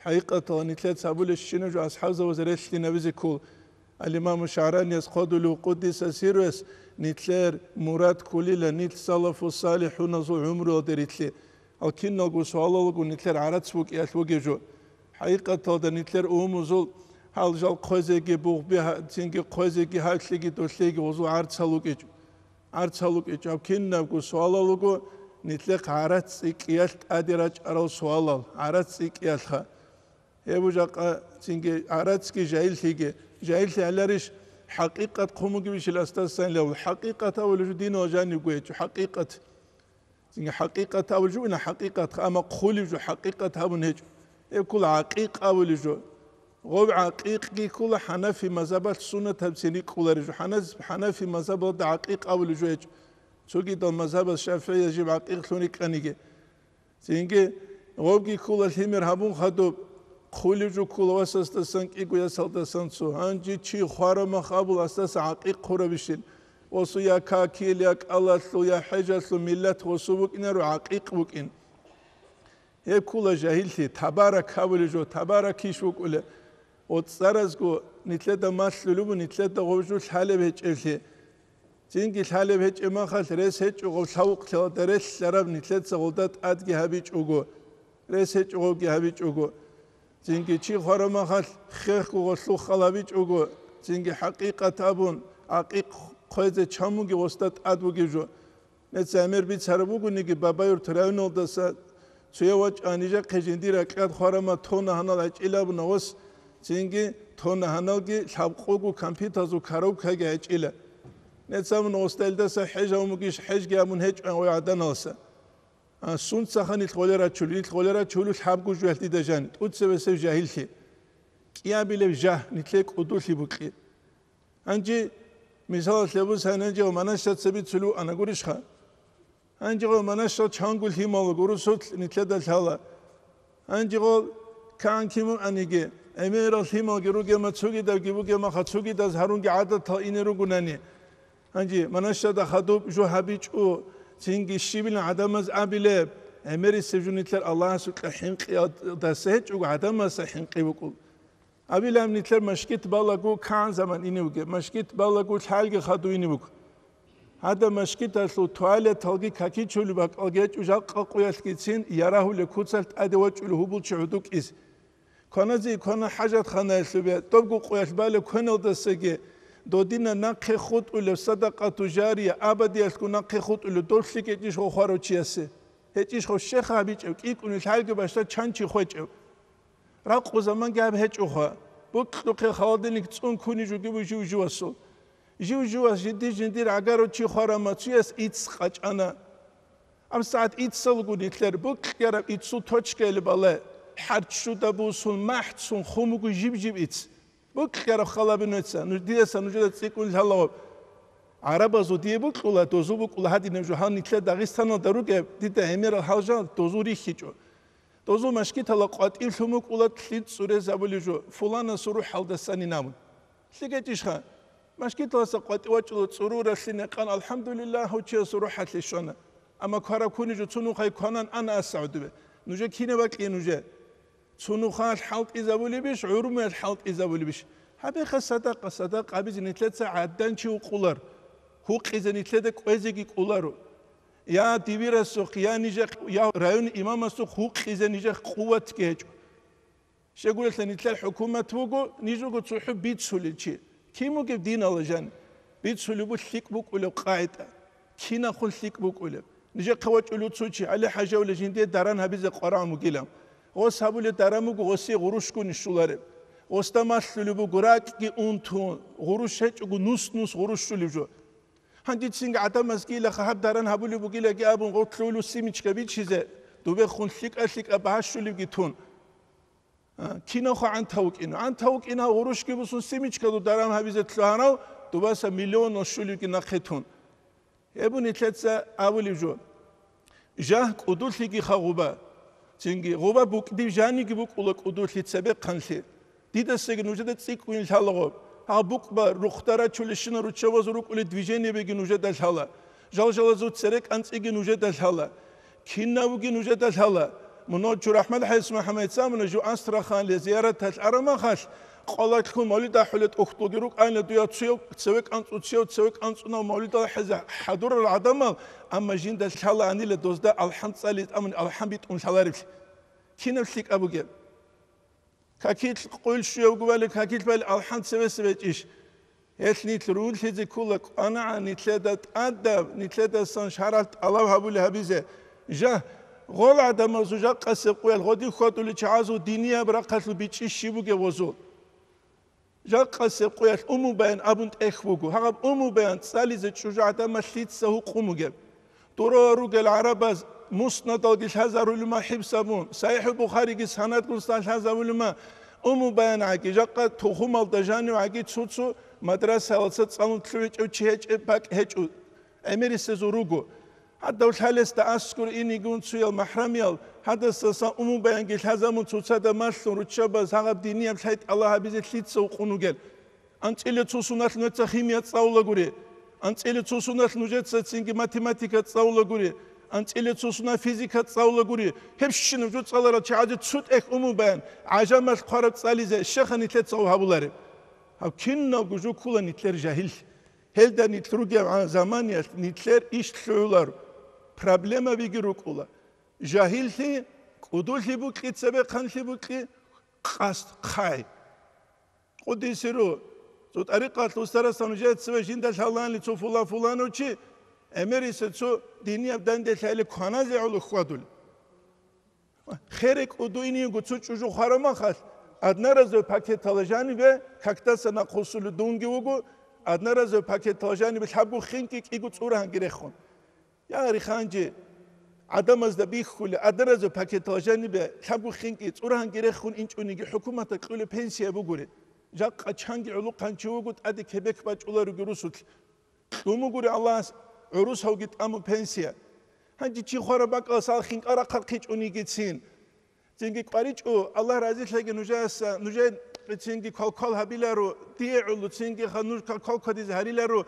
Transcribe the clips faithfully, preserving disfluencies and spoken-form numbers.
ХӀакъикъаталда нилъеца абулеб щинаб жо асхӀабзабаз релълъинабизе ккол. Ал-Имаму ШагӀранияс хъвалеб, къуддиса сирругьу, нилъер мурад кколила, нилъ салафу-салихӀуназул гӀумруялде рилълъи. Гьал киналго суалалго нилъер гӀарац букӀиялъ бугеб жо. ХӀакъикъаталда нилъер умумузул гьал жал хъвезеги, бугъби гьа-, цинги хъвезеги, гьавлъиги долъиги гъозул гӀарцал рукӀичӀ. ГӀарцал рукӀичӀ. Гьаб кинабго суалал руго нилъехъ гӀарац цӀикӀкӀиялъ тӀаде рачӀарал суалал, гӀарац цӀикӀкӀиялъха. Гьеб жакъа цинги гӀарацги жагьиллъиги. Жагьиллъи гьаларищ, хӀакъикъат хъумуги бищил астасанилавул? ХӀакъикъат абулеб жо динал жанибго гьечӀо, хӀакъикъат. Цинги хӀакъикъат абулеб жо вина хӀакъикъат, амма хъулеб жо хӀакъикъат гьабун гьечӀо. Гьеб ккола гӀакъикъ абулеб жо. Гъоб гӀакъикъги ккола хӀанафи мазгьабалъ суннатаб цин рикӀкӀулареб жо. ХӀанас-, хӀанафи мазгьабалда гӀакъикъ абулеб жо гьечӀо. Цогидал мазгьабаз, ШафигӀияз, жиб гӀакъикълъун рикӀкӀаниги. Цинги гъобги ккола лъимер гьабун хадуб, хъулеб жо ккола васасдасан кӀиго ясалдасан цо. Гьанже чи хварамах абул асдаса гӀакъикъ хъурабищин? Осу я какил, я кӀалалъул, я хӀежалъул миллат осу букӀинаро, гӀакъикъ букӀин. Гьеб ккола жагьиллъи, табарак абулеб жо, табарак иш вукӀулеб. Оцаразго нилъеда малъулеб буго, нилъеда гъоб жо лъалеб гьечӀеблъи. Цинги лъалеб гьечӀеб махалъ рес гьечӀо гъоб лъавукълъиялда релълъараб нилъеца гъолда тӀадги гьабичӀого, рес гьечӀо гъобги гьабичӀого. Цинги чи хвараб махалъ хехго гъолъухъал гьабичӀого, цинги хӀакъикъат абун, гӀакъикъ хъвезе чамуги гъосда тӀад бугеб жо. Нецаямер бицараб бугониги, Бабаюрт районалдаса цуя вачӀа, нижахъе жиндир ракьад хварама тона гьанал гӀечӀил абуна гъос, цинги тона гьаналги лъабкъого компьютерзул коробкаги гӀечӀила. Нецамун гъосда илдаса хӀеж гьавун бугищ, хӀежги гьабун гьечӀо гӀаданалса. А, сунцаха нилъ гъоле рачулел, нилъ гъоле рачулел лъабго жуялъ дида жан, тӀуцебесев жагьиллъи. КӀиабилев жагь, нилъее кӀудулъи букьи. Гьанже, мисалалъе, абун гьанже ва манаща цебе цулу ана гурищха? Гьанже ва манаща чанго лъимал гурусулъ нилъеда лъала. Гьанже гъол кан киму аниги, гӀемерал лъималги ругема, цугидавги бугемаха, цугидаз гьарунги гӀадатал ине ругунани. Гьанже манащада хадуб жо гьабичӀо, цинги щибилан гӀадамаз абилеб, гӀемерисеб жо нилъер Аллагьасукьа хӀинкъиялдаса гьечӀого, гӀадамаса хӀинкъи букӀул. Абилан нилъер машгит балагу кан заман ине вугеб, машгит балагу лъалги хаду ине вуг. Гьада машгиталъул туалеталги какичулеб бакӀалги гьечӀо, жакъа къуялъгицин ярагьулеб куцалъ тӀаде вачӀулев гьубулчи гӀудукӀиз. Кваназе квана хӀажатханаялъубе, добго къуялъ балеб квеналдасаги, додина нахъе хутӀулев садакъату жария, абадиялъго нахъе хутӀулев, дов лъикӀ гьечӀищ гъо хварав чиясе? ГьечӀищ гъо щеха гьабичӀев, кӀикӀунел лъалги бащда чан чи хвечӀев? Ракъу заманги гьаб гьечӀоха. Букьухъе холодильник цӀун ккуни жугибу жив-живасул. Жив-живас жиди-жиндир гӀагарав чи хварама, цуяс ицц къачӀана. АмсагӀат иццалгун нилъер букьараб иццул точкаялъ бале, хӀарччуда бусун, махӀцун хумугу жиб-жиб ицц. Букьараб халаби нуца, ну-, дидаса нужеда цӀикӀкӀун лъалагъаб. ГӀарабазул дие букьула, дозул букӀула гьадинаб жо, гьал нилъер Дагъистаналда ругеб, дида гӀемерал гьал жал дозул рихьичӀо. Дозул машгитала къватӀив лъумукӀула лъи цӀурезабулев жо, фуланасул рухӀалдасани намун. ЛъикӀечӀищха? Машгиталаса къватӀив вачӀула цӀуруралъи некъан, алхӀамдулиллагь, гьав чиясул рухӀалъе щвана. Амма квара ккуни жо цунухъай кванан ана асагӀудубе. Нужер кинаб бакӀие нужер? Цунухъалъ хӀалтӀизабулебищ, гӀурмуялъ хӀалтӀизабулебищ? Гьабеха садакъа, садакъа гьабизе нилъеца гӀадан чи вукъулар. Гьукъизе нилъеда кӀвезеги кӀоларо. Я дибирасухъ, я нижехъ, я район имамасухъ гьукъизе нижехъ къуватги гьечӀо. Щегурелъа нилъер хӀукумат вуго, ниж вуго цохӀо бицулел чи. Кин вугев динала жан? Бицулеб бу лъикӀ букӀулеб къагӀида. Кинахун лъикӀ букӀулеб? Нижехъе вачӀулев цо чи, гьале хӀажавулев жиндие даран гьабизе къварагӀун вугилан. Гъос гьабулеб даран буго гъосие гъурущгун щулареб. Гъосда малъулеб буго ракӀги унтун, гъурущ гьечӀого нус-нус гъурущ щулеб жо. Гьанже цинги гӀадамазги илаха гьаб даран гьабулеб бугилаги абун гъоркьулев симичка бичизе, дубехун лъикӀа-лъикӀа багьа щулебги тун. А, кинавха гӀанта вукӀина? ГӀанта вукӀина гъурущги бусун симичкаду даран гьабизе лъугьарав, дубаса миллионал щулевги нахъе тун. Гьеб нилъеца абулеб жо. Жагь кӀудулъиги ха гъуба. Цинги гъуба букӀдив жаниги букӀула кӀудулъи цебехъанлъи. Дидасаги нужеда цӀикӀкӀун лъалаго. Гьаб букӀба рухдарачулещина руччабазул рукӀулел движениебеги нужеда лъала. Жал-жалазул цере кӀанцӀиги нужеда лъала. Кинавги нужеда лъала. Мунагьал чи РахӀмат ХӀайс МухӀаммад цамуна жив Астраханьле зияраталъ арамахалъ, къвалалъ ккун мавлид ахӀулел тӀухьдулги рукӀайна дуя цуяв цеве кӀанцӀу, цуяв цеве кӀанцӀунав мавлидал хӀезе хӀадурал гӀадамал, амма жинда лъала гьанила дозда алхӀам цӀали тӀамун алхӀам битӀун лъаларевлъи. Кинаб лъикӀаб бугеб? Какилъ къуйл щуявго вали, какилъ бали алхӀам цевесеб гьечӀищ? Гьелъ нилъ рулъизе ккола кӀванагӀан нилъеда тӀадаб, нилъедасан шаргӀалъ тӀалаб гьабули гьабизе. Жа, гъол гӀадамазул жакъасеб къуялъ гъодин хьвадулел чагӀазул динияб рахъалъул бичӀчӀи щиб бугеб гъозул? Жакъасеб къуялъ Умму Баян абун тӀехь буго. Гьаб Умму Баян цӀализе чӀужу гӀадамал лъица гьукъун бугеб? Дора ругел гӀарабаз Муснадалги лъазарулема хӀибсабун, СахӀихӀул Бухариги санадгун лъазавулема, Умму Баян гӀаги, жакъа тухумалда жанив гӀаги цо-цо мадрасаялдаса цӀалун лъугӀичӀев чи гьечӀеб бакӀ гьечӀо, гӀемерисезул руго. Гьадав лъалесда аскӀор инигун цуял махӀрамиял, гьадасасан Умму Баянги лъазабун цоцазда малъун руччабаз гьагъаб динияб лъай тӀалаб гьабизе лъица гьукъун вугел? АнцӀила цо суналъ нужеца химия цӀалулагури, анцӀила цо суналъ нужеца цинги математика цӀалулагури, анцӀила цо сунал физика цӀалулагури, гьебщинаб жо цӀаларал чагӀазе цо тӀехь Умму Баян, гӀажамалъ хъвараб цӀализе щаха нилъеца гьав гьабулареб? Гьаб киналго жо ккола нилъер жагьиллъи. Гьелда нилъ ругебгӀан заманиялъ нилъер иш лъугӀуларо, проблемабиги рукӀула. Жагьиллъи, кӀудулъи букьи, цебехъанлъи букьи, къасд, хъай. Къудиси ру, цо тӀарикъалъ устарасан нужеца цеве жинда лъалани цо фулан-фуланав чи, гӀемериса цо динияб данделъайиле кваназе гӀоло хьвадулеб. Хере кӀуду иниго цо чӀужу хварамахалъ, одноразовый пакетала жанибе, какдаса нахъвуссулев дунги вуго, одноразовый пакетала жанибе лъабго хинкӀи кӀиго цӀургьанги рехун. Я, риханжи, гӀадамазда бихьулеб, одноразовый пакетал жанибе лъабго хинкӀи цӀургьанги рехун инчӀониги хӀукуматалъ кьолеб пенсия бугури. Жакъа чанги гӀолохъанчи вуго тӀаде кебек бачӀуларуги русулъ. Кьун бугури Аллагьас гӀурусавги тӀамун пенсия. Гьанже чи хвараб бакӀалдаса хинкӀа рахъархъичӀонигицин. Цинги кӀваричӀо, Аллагь разилъаги нужеяса, нужее цинги квалквал гьабиларо, дие гӀоло, цинги ха нуж квалквал квадизе гьариларо,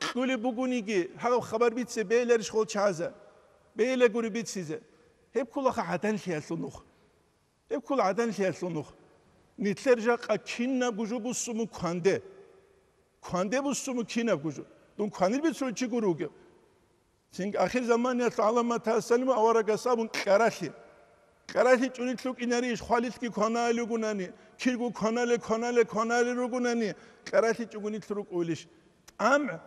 кьулеб бугониги, гьаб хабар бице бейиларищ гъол чагӀаза? Бейилагури бицизе. Гьеб кколаха гӀаданлъиялъул нух. Гьеб ккола гӀаданлъиялъул нух. Нилъер жакъа кинабго жо буссун кванде. Кванде буссун кинабго жо. Дун кванил бицун чи гуро вугев? Цинги ахир заманиялъул гӀаламат гьасалму аварагас абун кьаралъи. Кьаралъи чӀунилъ рукӀинарищ, хвалилъги кванаали ругунани, киргу кванале, кванале, кваналел ругунани, кьаралъи чӀугунилъ рукӀулищ? ТӀамгӀ,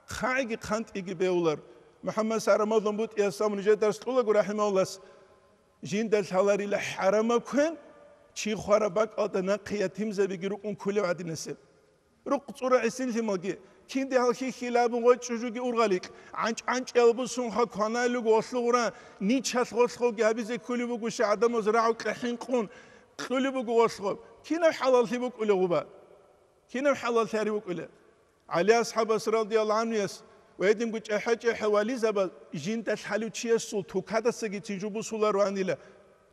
хъагӀиги хъантӀиги бегьулар. МухӀаммад Сарамазлан БутӀияс абун жедарс кьулаго, рахӀимагьуллас, жинда лъаларила хӀарамаб квен, чи хвараб бакӀалда нахъе ятимзабиги рукӀун кколев гӀадинасеб. Рукъ цӀура гӀисин лъималги, кинде гьал хьихьила абун гъой чӀужуги ургъаликь, гӀанчӀ-гӀанчӀиял бусун хъа кваналуго гъолъугъура, ничалъ гъолъгъоги гьабизе ккулеб буго щай гӀадамаз рагӀукьа хӀинкъун кьулеб буго гъолъгъоб. Кинаб хӀалаллъи букӀулев гъуба? Кинаб хӀалаллъи гьари букӀулеб? ГӀали асхӀабас радияллагьу гӀанхуяс ва гьединго чӀехӀе-чӀехӀе вализабаз жинда лъалев чиясул тукадасаги цинжу бусулароанила,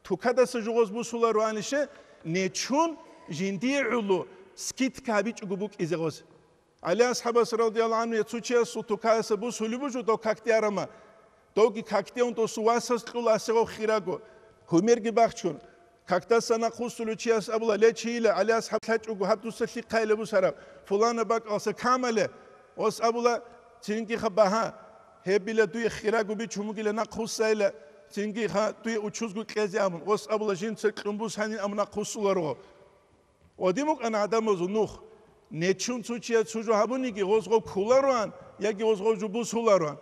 тукадаса жугъоз бусулароанише, нечун жиндие гӀоло скидка гьабичӀого букӀизе гъоз. ГӀали асхӀабас радияллагьу гӀанхуяс цо чиясул тукадаса бусулеб буго дов какде арама. Довги какде ун досул васас кьула асегъов хирого. Гьумерги бахчун. Какдаса нахъвуссулев чияс абула, ле, чийила, ГӀали асхӀаб лъачӀого гьаб дуца лъихъайила бусараб, фулана бакӀалса камале. Ос абула, цинги ха багьа, гьебила дуе хирагу бичун бугила нахъвуссайила, цинги ха дуе учузгу кьезе абун. Ос абула, жинца кьун бусанин абун нахъвуссуларо. Гъодин букӀана гӀадамазул нух, нечун цо чияс цо жо гьабуниги, гъозго кколароан яги гъозго жо бусулароан.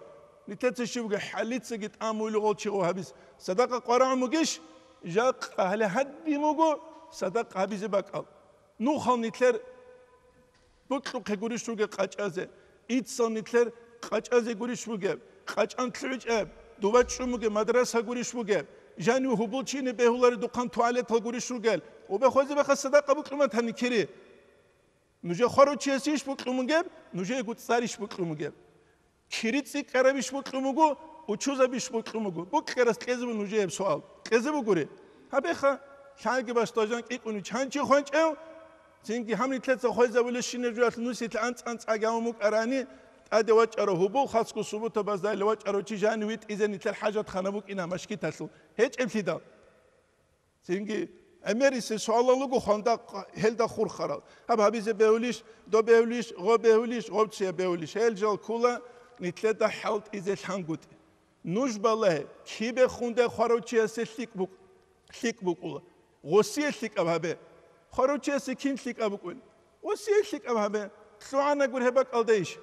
Нилъеца щибго хӀалицаги тӀамуйли гъол чи гъов гьабиз садакъа къварагӀун бугищ? Жакъа гьале гьадин буго садакъа гьабизе бакӀал. Нухал нилъер бокьухъе гурищ бугеб къачӀазе, иццал нилъер къачӀазе гурищ бугеб, къачӀан лъугӀичӀеб, дуба чӀун бугеб мадраса гурищ бугеб, жанив гьубулчине бегьулари духъан туалетал гурищ ругел, убе хвезабеха садакъа букьуматани кири. Нужер хварав чиясищ букьун бугеб, нужеего цӀарищ букьун бугеб? Кири цӀикӀкӀарабищ букьун буго, учузабищ букьун буго? Букьарас кьезе буго нужее гьеб суал. Кьезе бугури? Гьабеха, лъаги бащдажан кӀикӀуни чанчи хванчӀев, цинги гьаб нилъеца хвезабулебщинаб жоялъ нусилъ анцӀ-анцӀаги гьавун букӀарани, тӀаде вачӀарав гьубул, хасго субутабаздайилла вачӀарав чи жанив витӀизе нилъер хӀажатхана букӀина машгиталъул. ГьечӀеблъидал. Цинги гӀемерисел суалал руго хванда гьелда хурхарал. Гьаб гьабизе бегьулищ, доб бегьулищ, гъоб бегьулищ, гъоб чия бегьулищ? Гьел жал ккула нилъеда хӀалтӀизе лъангутӀи. Нуж балагье, кибехундай хварав чиясе лъикӀ букӀ-, лъикӀ букӀула? Гъосие лъикӀаб гьабе. Хварав чиясе кин лъикӀаб букӀин? Гъосие лъикӀаб гьабе. ЛъугӀанагур гьеб бакӀалдайищ?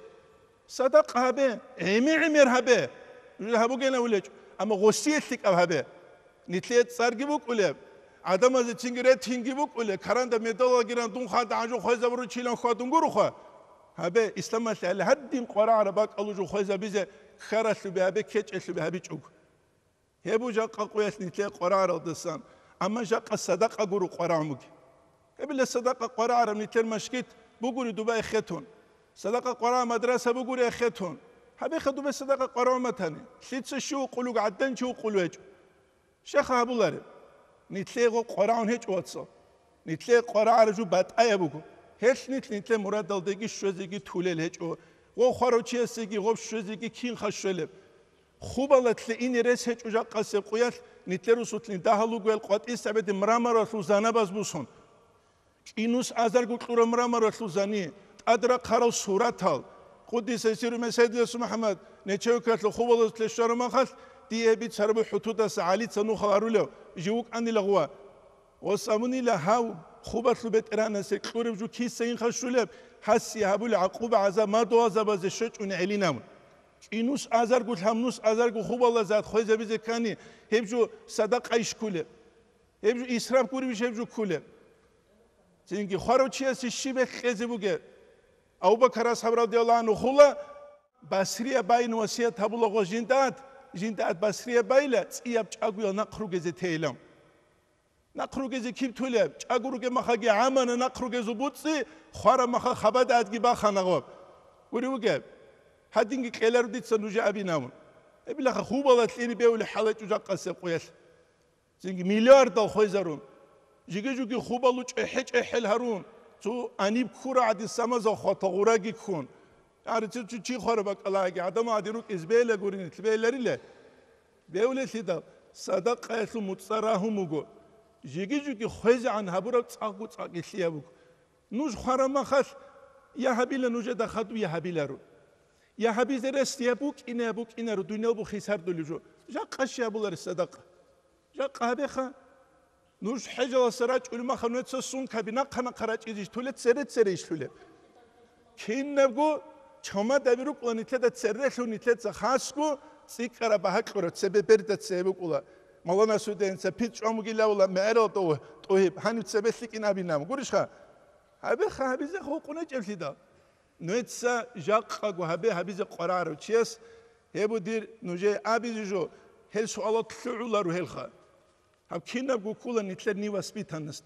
Садакъа гьабе, гӀеми-гӀемер гьабе. Нуж гьабугенавулечӀо, амма гъосие лъикӀаб гьабе. Нилъее цӀарги букӀулеб, гӀадамазе цинги ретинги букӀулеб, каранда медалалгиран дун хада гӀажу хвезабуручилан хьвадун гуроха. Гьабе, исламалъе гьале гьадин къварагӀараб бакӀалужу хвезабизе ккаралъубе гьабе, кечӀелъубе гьабичӀого. Гьеб жакъа къоялъ нилъее къварагӀаралдасан, амма жакъа садакъа гуро къварагӀун буги. Гьебила садакъа къварагӀараб нилъер машгит бугури дуба эхетун. Садакъа къварагӀа мадраса бугури эхетун. Гьабеха дуба садакъа къварагӀун батани, лъица щив вукъулев, гӀаддан чи вукъулев гьечӀо. Щаха гьабулареб? Нилъее гъо къварагӀун гьечӀо, вацал. Нилъее къварагӀараб жо батӀаяб буго. Гьелъ нилъ нилъер мурадалдеги щвезеги тулел гьечӀо. Гъо хварав чиясеги гъоб щвезеги кинха щвелеб? Хубалалъе ине рес гьечӀо жакъасеб къуялъ, нилъер русулъин дагьал ругоял къватӀисабиде мраморалъул занабаз бусун. КӀинус азарго кьураб мраморалъул зани, тӀадрахъарал суратал. Къуддиса сирру Меседиласул МухӀаммад нечевкалъул хубалазулъе щвараб махалъ, дие бицарабу хӀутудаса ГӀалица нухал арулев жив вукӀанила гъува. Гъос абунила гьав, хубалъул бетӀеранасе кьуреб жо киса инха щулеб, гьасие гьабулеб гӀакъуба-гӀазаб мадугьалзабазе щвечӀун гӀелинабун. КӀинус азарго, лъабнус азарго хубалазда хвезабизе ккани, гьеб жо садакъайищ ккулеб? Гьеб жо исраф гуребищ гьеб жо ккулеб? Цинги хварав чиясе щиб кьезе бугеб? Абу-Бакар асхӀаб радияллагьу гӀанхула, Басрияб баин васият гьабулаго жиндат, жиндат Басрияб байила, цӀияб чӀагоял нахъ ругезе тейилан. Нахъ ругезе киб тулеб? ЧӀаго ругеб махаги гӀамана нахъ ругезул буцӀцӀи, хвараб маха хабада адги бахана гъоб. Гури вугеб? Гьадинги кьеларо дица нужее абинавун. Гьебилаха хубала кьири бевли хӀалачӀу жакъасеб къуялъ. Цинги миллиардал хвезарун. Жиги-жуги хубалу чӀехӀе-чӀехӀел гьарун. Цо аниб ккура гӀадин самазал хвата гъураги ккун. Гьари цо чи, чи хвара бакӀалаги, гӀадамал гӀадин рукӀиз бейла гурин, бейларила. Бевлелъидал, садакъаялъул муцӀа рагьун буго. Жиги-жуги хвезегӀан гьабураб цӀакъго цӀакъ гилъияб буго. Нуж хвараб махалъ, я гьабила нужеда хадуб, я гьабиларо. Я гьабизе рес, я букӀина, я букӀинаро, дуниял бухъи сардулев жо. Жакъа щай гьабуларес садакъа? Жакъа гьабеха. Нуж хӀежаласа рачӀулев маха, нужеца сумкаби нахъа-нахъа рачӀизе иш тулеб, цере-цере иш тулеб? Кинабго чамадаби рукӀула нилъеда церрелъун, нилъеца хасго цӀикӀкӀараб багьа кьураб, цебе берда цебе букӀула. Мавлана Судаинца пит чӀван бугилавула мегӀерал тӀо-, тӀогьиб, гьанив цебе лъикӀин абинаб. Гурищха? Гьабеха, гьабизе хӀукъунечӀеблъидал. Нужеца жакъаго гьабе гьабизе къварагӀарав чияс, гьеб дир нужее абизе жо, гьел суалал лъугӀуларо гьелха. Гьаб кинабго ккула нилъер невоспитанность.